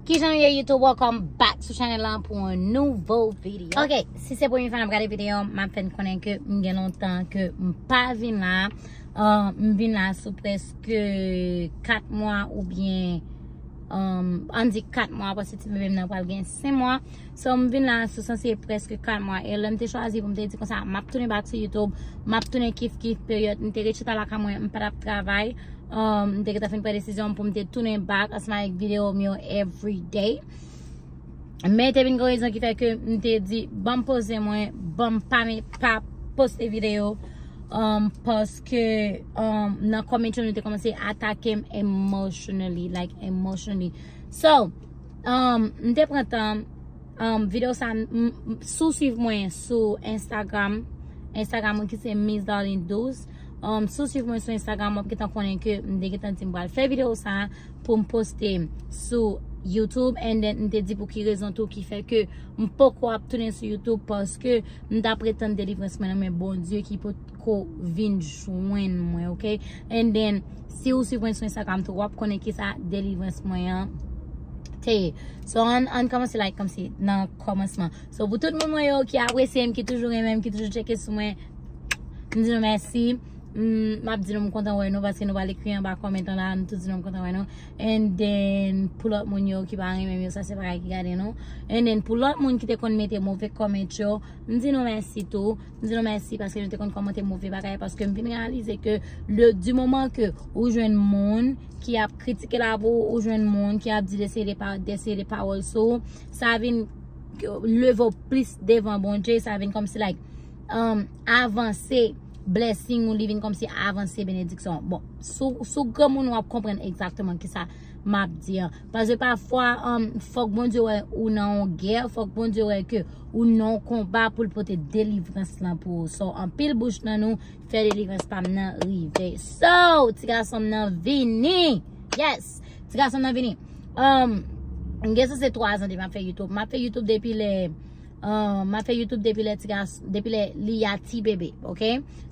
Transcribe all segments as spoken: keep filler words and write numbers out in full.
Kijan nou ye YouTube? Welcome back sou chanèl lan pou yon nouvo videyo. Ok, si se premye fwa n ap gade videyo, m ap fè n konnen ke m gen lontan ke m pa vin la. Uh, m vin la sou prèske kat mwa oubyen, um, ann di kat mwa, paske ti bebe m nan pral gen senk mwa. So, m vin la sou sanse prèske kat mwa. E lè m te chwazi pou m te di konsa, m ap tounen back sou YouTube, m ap tounen kif kif peryòd. M te ret chita lakay mwen, m pa t ap travay. Um, m te gentan fin pran desizyon pou m te tounen back ansanm avèk videyo m yo everyday. Men te vin gen rezon ki fè ke m te di, ban m poze mwen, ban m pa, pa poste videyo, um, paske, um, nan kòmantè yo te kòmanse atake m emotionally, like, emotionally. So, um, m te pran tan, um, videyo sa, m, m, si w swiv mwen sou Instagram, Instagram mwen ki se Miss Darlene douz, um, si w swiv mwen sou Instagram, w ap gentan konnen ke m te gentan di m pral fè videyo sa pou m poste sou YouTube, and then m te di pou ki rezon tou ki fè ke m poko ap tounen sou YouTube, paske m t ap ret tann delivrans mwen nan men Bondye ki potko vin jwenn mwen, ok? And then, si ou swiv mwen sou Instagram tou, w ap konnen kisa delivrans mwen an te ye. So, ann, ann kòmanse like kòmsi nan kòmansman. So, pou tout moun mwen yo ki apresye m, ki toujou renmen m, ki toujou tcheke sou mwen, m di nou mèsi. Mm, m ap di nou m kontan wè nou, paske nou pral ekri anba kòmantè la, m tou di nou m kontan wè nou. And then, pou lòt moun yo ki pa renmen m yo, sa se bagay ki gade nou. And then, pou lòt moun ki te konn mete move kòmantè yo, m di nou mèsi tou. M di nou mèsi paske nou te konn kòmante move bagay, paske m vin reyalize ke le, du moment ke ou jwenn moun ki ap kritike lavi w, ou jwenn moun ki ap di de seri de pa-, de seri de pawòl sou ou, sa vin leve w plis devan Bondye, sa vin kòmsi, like, um, avanse blessing ou, li vin kòmsi avanse benediksyon. Bon, sou, sou granmoun w ap konprann egzakteman kisa m ap di an. Paske pafwa, um, fòk Bondye wè ou nan yon gè, fòk Bondye wè ke ou nan yon konba pou l pote delivrans lan pou ou. So, anpil bouch nan nou fè delivrans pa m nan rive. So, ti gason m nan vini. Yes, ti gason m nan vini. Um, m gen sanse twa zan depi m ap fè YouTube. M ap fè YouTube depi lè, um, m ap fè YouTube depi lè ti gas-, depi lè li a ti bebe, ok?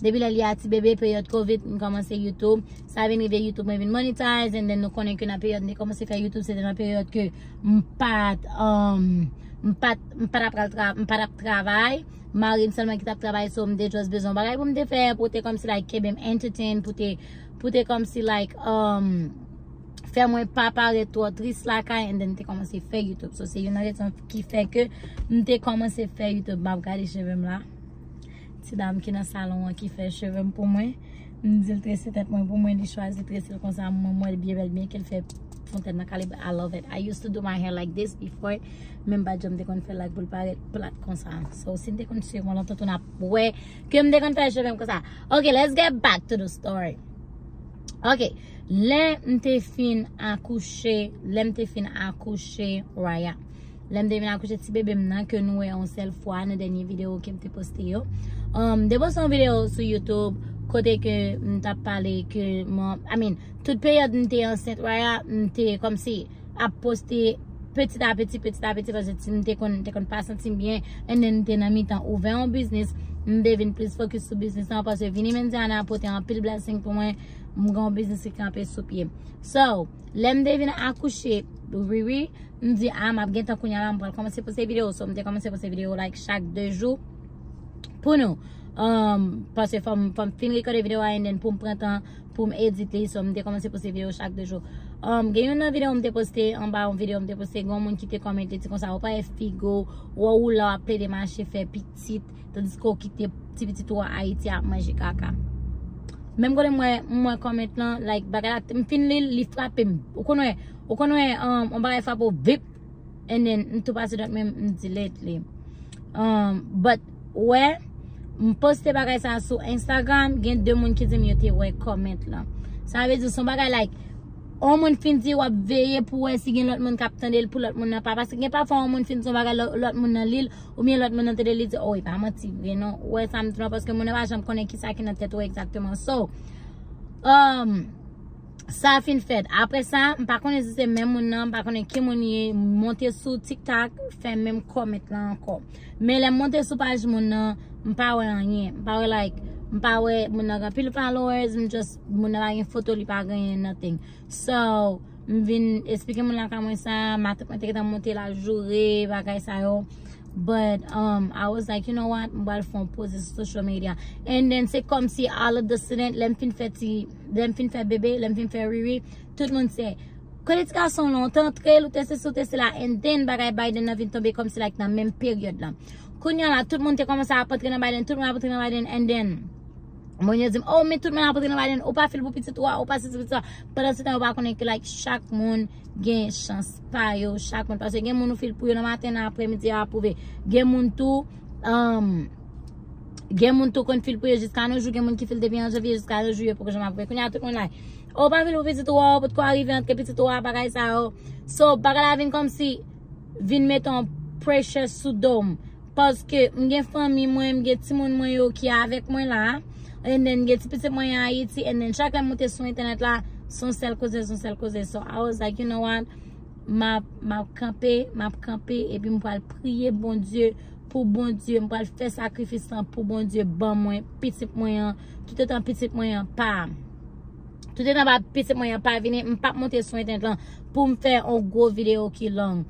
Depi lè li a ti bebe, peryòd covid, m kòmanse YouTube. Sa vin rive YouTube, mwen vin monetize, and then nou konnen ke nan peryòd m te kòmanse fè YouTube, se te nan peryòd ke m pa t, um, m pa t, m pa t ap pral tra-, m pa t ap travay. Mari m sèlman ki t ap travay, so m te just bezwen bagay pou m te fè, pou te kòmsi, like, kenbe m entertain, pou te, pou te kòmsi, like, um, fè mwen pa parèt twò tris lakay, and then m te kòmanse fè YouTube. So, se youn nan rezon ki fè ke m te kòmanse fè YouTube. M ap gade cheve m la. Ti dam ki nan salon an ki fè cheve m pou mwen. M di l trese tèt mwen pou mwen, li chwazi trese l konsa, mwen, mwen, l byen bèl, byen ke l fè fon tèt nan kale, but I love it. I used to do my hair like this before, men m pa t janm te konn fè l like pou l parèt plat konsa. So, si n te konn swiv mwen lontan tou, n ap wè ke m te konn fè cheve m konsa. Ok, let's get back to the story. Ok, lè m te fin akouche, lè m te fin akouche Raya. Lè m te vin akouche ti bebe m nan ke nou wè yon sèl fwa nan dènye videyo ke m te poste yo. Um, m te poste yon videyo sou YouTube kote ke m t ap pale ke mwen, I mean, tout peryòd m te ansent Raya, m te kòmsi ap poste petit à petit, petit à petit, paske ti m te konn, te konn pa santi m byen, and then m te nan mitan ouvè yon biznis, m te vin plis focus sou biznis lan, paske vini Indiana pote anpil blessing pou mwen, m gen yon biznis ki kanpe sou pye. So, lè m te vin akouche Riri, m di, a, m ap gentan kounye a la, m pral kòmanse poste videyo. So, m te kòmanse poste videyo, like, chak de jou pou nou. Um, paske fò m, fò m fin rekòde videyo a, and then pou m pran tan pou m edit li. So, m te kòmanse poste videyo chak de jou. Um, gen youn nan videyo m te poste, anba yon videyo m te poste, gen yon moun ki te kòmante, di konsa, ou pa wè figo, wè ou la w ap plede mache fè pitit, tandiske w kite ti pitit ou a Ayiti ap manje kaka. Menm kote m wè, m wè kòmant lan, like, bagay la, m fin li l, li frape m. Ou konn wè, ou konn wè, um, yon bagay frape w, vip, and then m tou pase dòt men m delete li. Um, but, wè, m poste bagay sa sou Instagram, gen de moun ki di m yo te wè kòmant lan. Sa vle di, se yon bagay, like, yon moun fin di w ap veye pou wè si gen lòt moun k ap tande l pou lòt moun nan pa. Paske gen pafwa yon moun fin di yon bagay, lò-, lòt moun nan li l, oubyen lòt moun nan tande li di, oh, e pa manti vre non. Ou wè sa m di w la, paske moun nan pa janm konnen kisa ki nan tèt ou egzakteman. So, um, sa fin fèt. Apre sa, m pa konnen si se menm moun nan, m pa konnen ki moun li ye, m monte sou TikTok, fè menm kòmant lan ankò. Men lè m monte sou paj moun nan, m pa wè anyen. M pa wè, like, m pa wè moun nan gen anpil followers, m just, moun nan pa gen foto, li pa gen nothing. So, M vin eksplike moun lakay mwen sa, matant mwen te gentan monte la joure, bagay sa yo. But um, I was like, you know what? M pral fè yon poze sou social media. And then se kòmsi all of the sudden, lè m fin fè ti, lè m fin fè bebe, lè m fin fè riri, tout moun se, kote ti gason lan, ou te antre l, ou te sesi, ou te sela. And then bagay Biden nan vin tonbe kòmsi like nan menm peryòd la. Kounye a la, tout moun te kòmanse ap antre nan Biden, tout moun ap antre nan Biden, and then Moun yo di m, oh, men tout moun ap antre nan Biden, ou pa fil pou pitit ou a, ou pa sesi pitit ou a. Pandan se tan, yo pa konnen ke, like, chak moun gen chans pa yo, chak moun. Paske gen moun ou fil pou yo nan maten, nan apremidi, yo apwouve. Gen moun tou, um, gen moun tou konn fil pou yo jiska nos jours, gen moun ki fil depi an janvye jiska nos jours, yo poko janm apwouve. Kounye a, tout moun la, ou pa fil pou pitit ou a, ou potko arive antre pitit ou a, bagay sa yo. So, bagay la vin kòmsi, vin mete yon pressure sou do m. Paske m gen fanmi mwen, m gen timoun mwen yo ki avèk mwen la. And then m gen ti pitit mwen an Ayiti. And then chak lè m moute sou entènèt la, se yon sèl koze, se yon sèl koze. So I was like, you know what? M ap, m ap kanpe, m ap kanpe, epi m pral priye Bondye pou Bondye. M pral fè sakrifis lan pou Bondye ban mwen pitit mwen an. Toutotan pitit mwen an pa. Toutotan pa pitit mwen an pa vini, m p ap monte sou entènèt lan pou m fè yon gwo videyo ki long.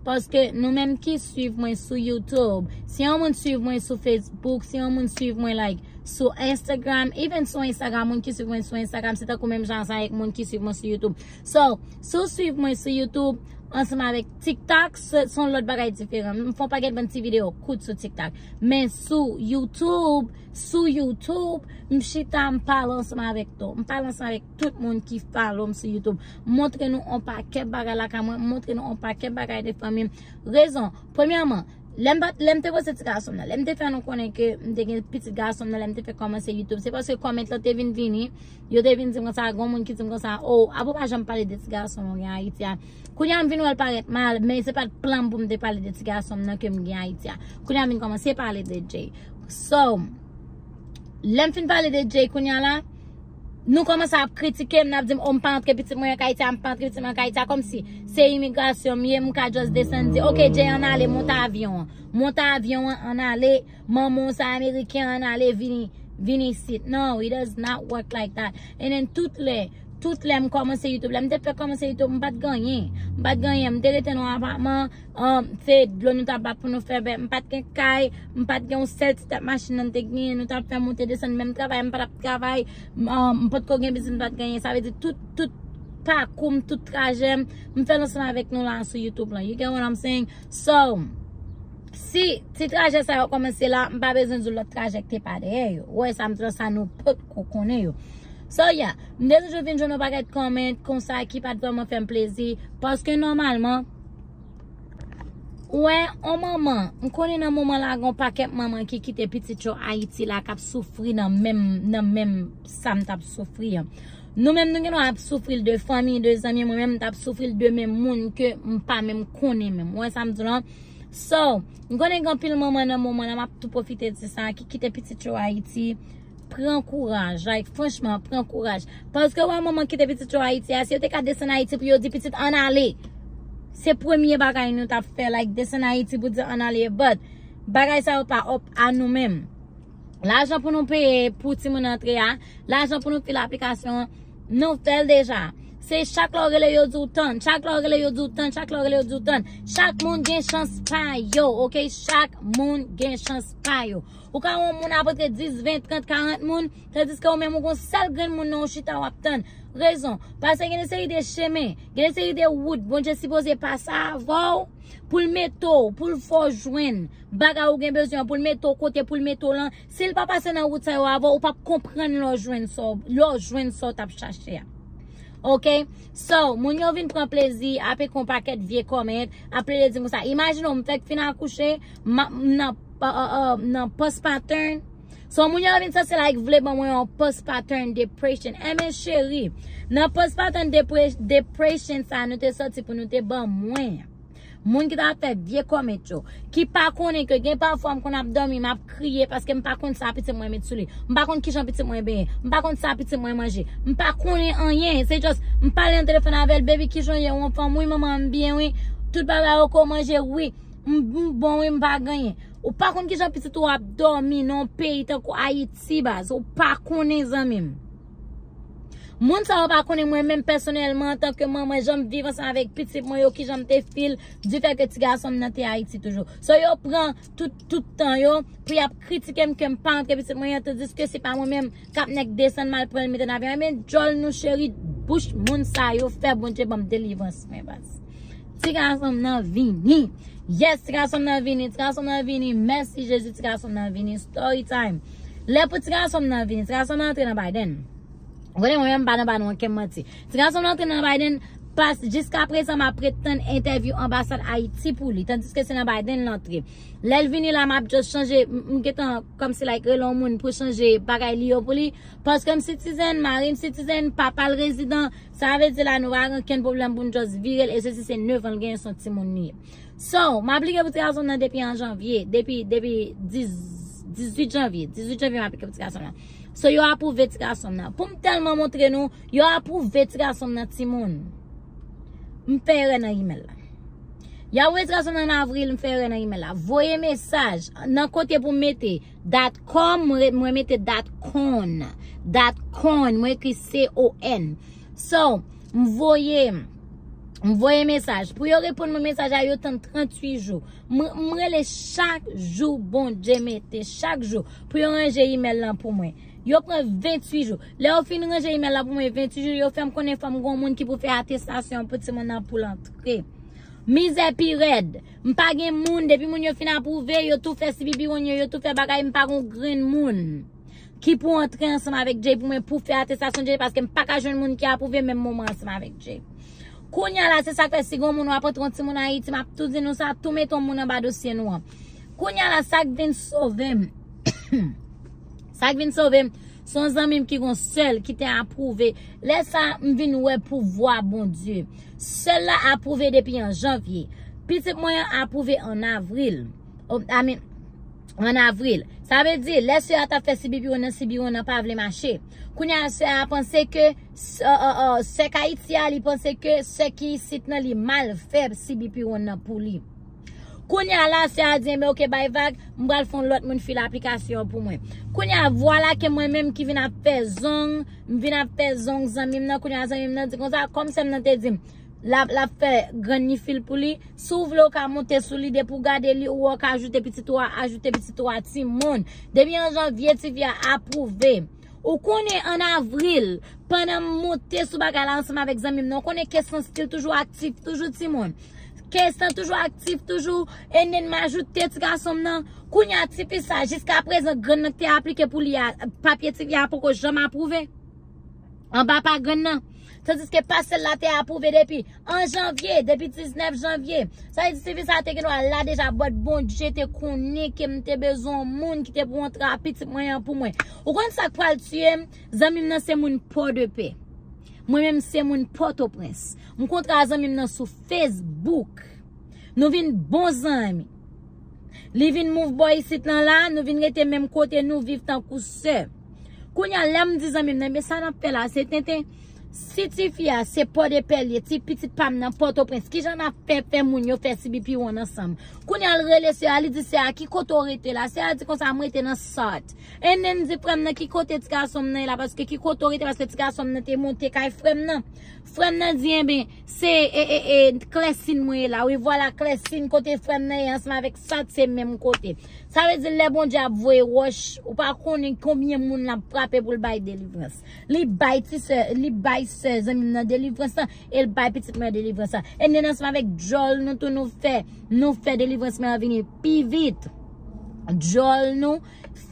Paske nou menm ki swiv mwen sou YouTube, si yon moun swiv mwen sou Facebook, si yon moun swiv mwen like sou Instagram, even sou Instagram, moun ki swiv mwen sou Instagram, se tankou menm jan sa avèk moun ki swiv mwen sou YouTube. So, si w swiv mwen sou YouTube, ansanm avèk TikTok, se se yon lòt bagay diferan. M fè yon pakèt bann ti videyo kout sou TikTok. Men sou YouTube, sou YouTube, m chita, m pale ansanm avèk tou. M pale ansanm avèk tout moun ki follow m sou YouTube. M montre nou yon pakèt bagay lakay mwen, m montre nou yon pakèt bagay de fanmi m. Rezon, premyèman, lè m pa t, lè m te poste ti gason m nan, lè m te fè nou konnen ke m te gen pitit gason m nan, lè m te fè kòmanse YouTube, se paske kòmant lan te vin vini, yo te vin di m konsa, gen moun ki di m konsa, oh, apa w pa janm pale de ti gason w gen Ayiti a? Kounye a m vin wè l parèt mal, men se pa t plan m pou m te pale de ti gason m nan ke m gen Ayiti a. Kounye a m vin kòmanse pale de Jay. So, lè m fin pale de Jay kounye a la, nou kòmanse ap kritike m, n ap di m, oh, m pa antre pitit mwen an Ayiti a, m pa antre pitit mwen an Ayiti a, kòmsi se imigrasyon m ye, m ka just desann di, ok, Jay ann ale, monte avyon an. Monte avyon an, ann ale, manman w se ameriken, ann ale, vini, vini isit. No, it does not work like that. And then tout lè, tout lè m kòmanse YouTube, lè m te fè kòmanse YouTube, m pa t gen anyen. M pa t gen anyen. M te rete nan yon apatman, um, se dlo nou t ap bat pou nou fè bè. M pa t gen kay, m pa t gen yon sèl ti tèt machin nan te genyen, nou t ap fè monte desann, menm travay, m pa t ap travay, um, m potko gen biznis, m pa t gen anyen. Sa vle di tout, tout pakou m, tout trajè m, m fè l ansanm avèk nou la sou YouTube lan. You get what I'm saying? So, si ti trajè sa yo kòmanse la, m pa bezwen di w lòt trajè ki te pa dèyè yo. Ou wè sa m di w la, sa nou potko konnen yo. So, yeah, m te toujou vin jwenn yon pakèt comment konsa ki pa t vrèman fè m plezi. Paske nòmalman, ou wè, yon manman, m konnen nan moman la, gen yon pakèt manman ki kite pitit yo Ayiti la, k ap soufri nan menm, nan menm sa m t ap soufri an. Nou menm, nou gen dwa ap soufri l de fanmi, de zanmi, mwen menm, m t ap soufri l de menm moun ke m pa menm konnen menm. Ou wè sa m di w lan? So, m konnen gen anpil manman nan moman la, m ap tou pwofite di sa, ki kite pitit yo Ayiti, pran kouraj, like, franchman, pran kouraj. Paske wè manman kite pitit yo Ayiti a, si yo te ka desann Ayiti pou yo di pitit ann ale, se premye bagay nou t ap fè, like, desann Ayiti pou di ann ale, but bagay sa yo pa up a nou menm. Lajan pou nou peye pou timoun antre a, lajan pou nou fil aplikasyon an, nou fè l deja. Se chak lè w rele yo di w tann, chak lè w rele yo di w tann, chak lè w rele yo di w tann. Chak moun gen chans pa yo, ok? Chak moun gen chans pa yo. Ou ka wè yon moun ap antre dis, ven, trant, karant moun, tandiske ou menm ou gon sèl grenn moun nan ou chita w ap tann. Rezon, paske gen de seri de chemen, gen de seri de wout Bondye sipoze pase avè w pou l mete w, pou l fè w jwenn bagay ou gen bezwen an, pou l mete w kote pou l mete w lan. Si l pa pase nan wout sa yo avè w, ou p ap konprann lè w jwenn sa w, lè w jwenn sa w t ap chache a. Ok? So, moun yo vin pran plezi, ap ekri yon pakèt vye comment, ap plede di m konsa. Imajine w, m fèk fin akouche, m ap, m nan, uh, uh, uh, nan postpartum. So, moun yo vin sanse like vle ban mwen yon postpartum depression. Enben, cheri, nan postpartum depre-, depression sa, nou te sòti pou nou te ban mwen. Moun ki ta fè vye comment yo, ki pa konnen ke gen pafwa m konn ap dòmi, m ap kriye paske m pa konn sa pitit mwen met sou li. M pa konn kijan pitit mwen benyen. M pa konn sa pitit mwen manje. M pa konnen anyen. Se just, m pale nan telefòn avè l, baby, kijan w ye, ou anfòm? Wi, manman, m byen, wi. Tout bagay ok, ou manje? Wi. M, m bon, wi, m pa gen anyen. Ou pa konn kijan pitit ou ap dòmi nan yon peyi tankou Ayiti, baz. Ou pa konnen, zanmi m. Moun sa yo pa konnen mwen menm pèsonèlman antanke manman, jan m viv ansanm avèk pitit mwen yo, kijan m te feel, di fè ke ti gason m nan te Ayiti toujou. So yo pran tout, tout tan yo pou y ap kritike m ke m pa antre pitit mwen an, tandiske se pa mwen menm k ap nèk desann m al pran l mete nan avyon. Ebyen, djòl nou cheri, bouch moun sa yo fè Bondye ban m delivrans mwen, baz. Ti gason m nan vini. Yes, ti gason m nan vini, ti gason m nan vini. Mèsi Jezi, ti gason m nan vini. Story time. Lè pou ti gason m nan vini, ti gason m nan antre nan Biden. Ou konnen mwen menm m pa nan ba nou ankenn manti. Ti gason m nan antre nan Biden, pas jiska prezan m ap ret tann entèvyou anbasad Ayiti pou li, tandiske se nan Biden l antre. Lè l vini la, m ap just chanje, m m gentan kòmsi like rele yon moun pou chanje bagay li yo pou li. Paske m citizen, mari m citizen, papa l rezidan, sa vle di la nou pa gen okenn pwoblèm pou n just vire l, e sesi se nèf an l genyen, se yon timoun li ye. So, m aplike pou ti gason nan depi an janvye, depi, depi dis, dizuit janvye, dizuit janvye m aplike pou ti gason nan. So, yo apwouve ti gason nan. Pou m tèlman montre nou, yo apwouve ti gason nan timoun. M fè erè nan email la. Yo apwouve ti gason nan an avril, m fè erè nan email la. Voye mesaj nan kote pou m mete dot com, mwen, mwen mete dot con. Dot con, mwen ekri C O N. So, m voye, m voye mesaj. Pou yo reponn mwen mesaj la, yo tann tranntuit jou. M, m rele chak jou Bondye mete, chak jou, pou yo ranje email lan pou mwen. Yo pran venntuit jou. Lè yo fin ranje email lan pou mwen venntuit jou, yo fè m konnen fò m gon moun ki pou fè atestasyon pou timoun nan pou l antre. Mizè pi rèd. M pa gen moun, depi moun yo fin apwouve, yo tou fè C B P one yo, yo tou fè bagay, m pa gon grenn moun ki pou antre ansanm avèk Jay pou mwen, pou fè atestasyon Jay, paske m pa ka jwenn moun ki apwouve menm moman ansanm avèk Jay. Kounye a la, se sa k fè si gon moun w ap antre yon timoun Ayiti, m ap tou di nou sa, tou mete yon moun anba dosye nou an. Kounye a la, sa k vin sove m, sa k vin sove m, se yon zanmi m ki gon sè l ki te apwouve. Lè sa, m vin wè pouvwa Bondye. Sè l la apwouve depi an janvye. Pitit mwen an apwouve an avril. O, I mean, an avril. Sa vle di, lè sè a t ap fè C B P one nan, C B P one nan pa vle mache. Kounye a, sè a panse ke, s-, ò, ò, ò, sè k Ayiti a, li panse ke sè ki isit nan, li mal fè C B P one nan pou li. Kounye a la, sè a di, enben, oke, bay vag, m pral fè yon lòt moun file aplikasyon an pou mwen. Kounye a, vwala ke mwen menm ki vin ap fè zong, m vin ap fè zong zanmi m nan, kounye a, zanmi m nan di konsa, kòm sè m nan te di m, l ap, l ap fè grann li fil pou li. Si w vle, w ka monte sou li, depi w gade li, ou wè w ka ajoute pitit ou a, ajoute pitit ou a, timoun. Depi an janvye, ti fi a apwouve. Ou konnen an avril, pandan m monte sou bagay la ansanm avèk zanmi m nan, ou konnen K S L still toujou aktif, toujou timoun. K S L toujou aktif, toujou, and then m ajoute ti gason m nan. Kounye a, ti fi sa, jiska prezan, grann nan ki te aplike pou li a, papye ti fi a poko janm apwouve. Anba pa grenn nan. Tandiske pa sè l la te apwouve depi an janvye, depi diznèf janvye. Sa vle di, ti fi sa te gen dwa la deja, but Bondye te konnen ke m te bezwen yon moun ki te pou antre a pitit mwen an pou mwen. Ou konn sa k pral tiye m? Zanmi m nan se moun Pòdepè. Mwen menm se moun Pòtoprens. M kontre a zanmi m nan sou Facebook. Nou vin bon zanmi. Li vin move bò isit lan la, nou vin rete menm kote, nou viv tankou sè. Kounye a, lè m di zanmi m nan, men sa n ap fè la, se tenten. Si ti fi a, se Pòdepè l ye, ti pitit pa m nan Pòtoprens, kijan n ap fè fè moun yo fè C B P one ansanm? Kounye a, l rele sè a, li di sè a, ki kote w rete la? Sè a di konsa, mwen rete nan Sart. And then di frè m nan, ki kote ti gason m nan ye la, paske ki kote w rete, paske ti gason m nan te monte kay frè m nan. Frè m nan di, enben, se, e, e, e, Klèsin mwen ye la. Wi, vwala Klèsin, kote frè m nan ye ansanm avèk Sart, se menm kote. Sa vle di, lè Bondye ap voye wòch, ou pa konnen konbyen moun l ap frape pou l bay delivrans. Li bay ti sè, li bay sè zanmi m nan delivrans lan, e l bay pitit mwen an delivrans lan. And then ansanm avèk djòl nou tou, nou fè, nou fè delivrans mwen an vini pi vit. Djòl nou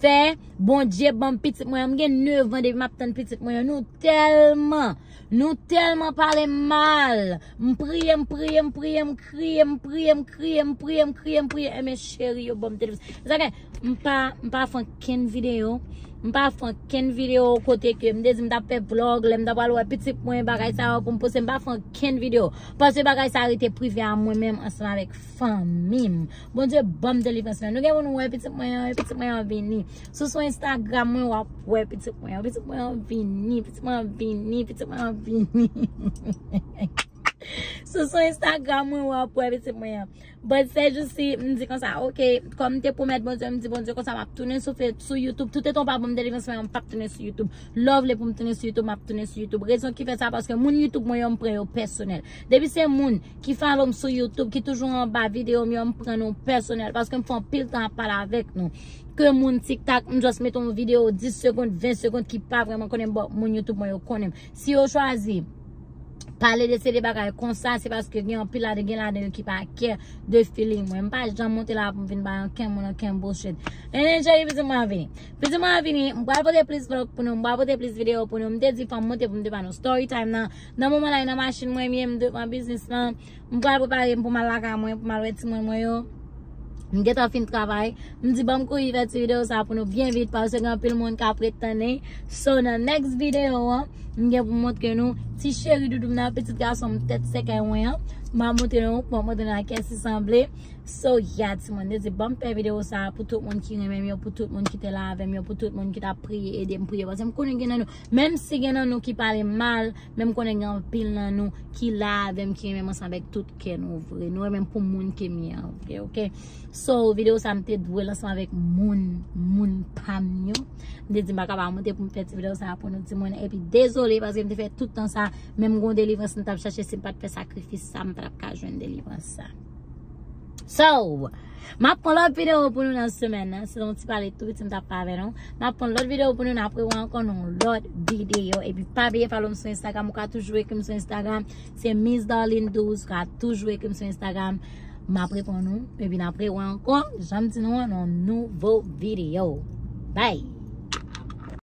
fè Bondye ban m pitit mwen an. M gen nèf an depi m ap tann pitit mwen an. Nou tèlman, nou tèlman pale m mal. M priye, m priye, m priye, m kriye, m priye, m kriye, m priye, m kriye, m priye. Enben cheri, yo ban m telefòn. Sa gen, m pa, m pa fè ankenn videyo. M pa fè ankenn videyo kote ke m te di m t ap fè vlog, lè m t ap al wè pitit mwen, bagay sa yo pou m poste. M pa fè ankenn videyo. Paske bagay sa rete prive a mwen menm ansanm avèk fanmi m. Bondye ban m delivrans mwen. Nou gen moun wè pitit mwen an, pitit mwen an vini. Si w sou Instagram mwen, w ap wè pitit mwen an. Pitit mwen an vini, pitit mwen an vini, pitit mwen an vini. Sou sou Instagram mwen w ap wè pitit mwen an. But se jis si m di konsa, ok, kòm m te pwomèt Bondye, m di Bondye konsa m ap tounen sou, sou YouTube. Tout etan w pa ban m delivrans mwen, m p ap tounen sou YouTube. Lè w vle pou m tounen sou YouTube, m ap tounen sou YouTube. Rezon ki fè sa, paske moun YouTube mwen yo, m pran yo pèsonèl. Depi se moun ki follow m sou YouTube, ki toujou anba videyo m yo, m pran nou pèsonèl. Paske m fè anpil tan ap pale avèk nou. Ke moun TikTok, m just mete yon videyo dis segonn, ven segonn ki pa vrèman konnen m, bon, moun YouTube mwen yo konnen m. Si yo chwazi pale de se de bagay konsa, se paske gen anpil ladan, gen ladan yo ki pa care de feeling mwen. M pa janm monte la pou m vin bay ankenn moun ankenn bullshit. Men cheri, pitit mwen an vini. Pitit mwen an vini, m pral pote plis vlog pou nou, m pral pote plis videyo pou nou. M te di fò m monte pou m te ba nou story time nan. Nan moman la, nan machin mwen m ye, m devan biznis lan. M pral prepare m pou m al lakay mwen, pou m al wè timoun mwen yo. M gentan fin travay. M di ban m kouri fè ti videyo sa pou nou byen vit, paske gen anpil moun k ap ret tann li. So, nan next videyo an, m gen pou montre nou ti cheri doudou m nan, pitit gason m tèt sèkèy mwen an. M ap montre nou, m ap montre nou a kiyès li sanble. So, yeah, timoun, m te di ban m fè videyo sa pou tout moun ki renmen m yo, pou tout moun ki te la avè m yo, pou tout moun ki t ap priye, ede m priye. Paske m konnen gen nan nou, menm si gen nan nou ki pale mal, men m konnen gen anpil nan nou ki la avè m, ki renmen m ansanm avèk tout kè nou vre. Nou renmen m pou moun ke m ye an vre, ok? So, videyo sa m te dwe l ansanm avèk moun, moun pa m yo. M te di m pa ka pa monte pou m fè ti videyo sa pou nou timoun. Epi dezole paske m te fè tout tan sa, menm gon delivrans m t ap chache si m pa t fè sakrifis sa, m pa t ap ka jwenn delivrans sa. So, m ap pran lòt videyo pou nou nan semèn nan. Se yon ti pale tou piti m t ap fè avè nou. M ap pran lòt videyo pou nou, n ap rewè ankò nan yon lòt videyo. Epi pa bliye follow m sou Instagram, ou ka toujou ekri m sou Instagram. Se Miss Darline douz, ou ka toujou ekri m sou Instagram. M ap reponn ou. Epi n ap rewè ankò, jan m di nou an, nan yon nouvo videyo. Bye!